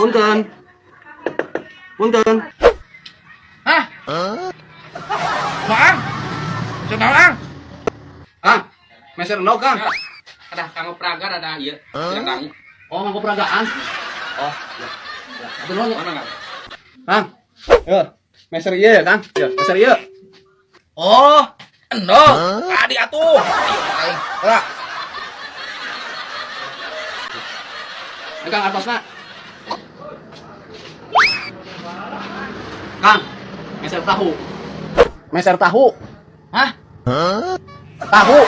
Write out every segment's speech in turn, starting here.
Punten. Punten. Hah? Bang? Cenah Ang. Kang, meser endog, Kang. Ada kanggo peraga ada ieu. Tidak dangu. Oh, nganggo peragaan. Oh, ya. Ya, atur nuhun ya. Mana enggak? Kang. Yo, meser ieu ya, Kang. Yo, meser ieu. Oh, endog. Tadi atuh. Ayo aing. Lah, Ini Kang artosna. Kang, meser tahu. Meser tahu. Hah? Tahu.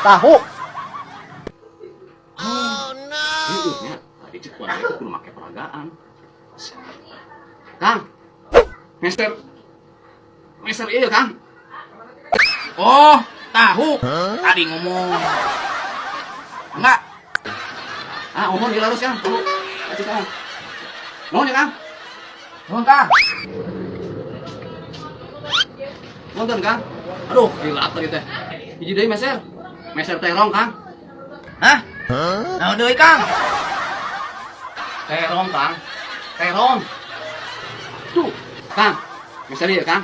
Tahu. Oh no. Nya, tadi cek wae kudu make peragaan. Kang. Meser meser ieu, Kang. Oh, tahu. Tadi ngomong. Enggak. Ah, umur gila harus, Kang. Tahu. Kasih Kang. Nuhun ya, Kang. Nuhun, Kang. Punten, Kang. Aduh, gila tadi teh. Hiji deui meser. Meser terong, Kang. Hah? Naon deui, Kang? Terong, Kang. Terong. Tuh, Kang. Meser ieu, Kang.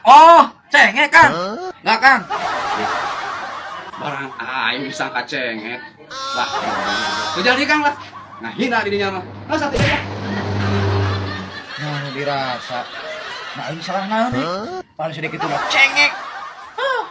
Oh, cengek, Kang. Enggak, Kang. Barang aing bisa kacengek. Lah, teu jadi Kang lah. Nah, hina di dinya mah. Nah, satu aja. Nah, dirasa. Nah, ini salah naon nih? Paling sedikit udah cengek. Huh.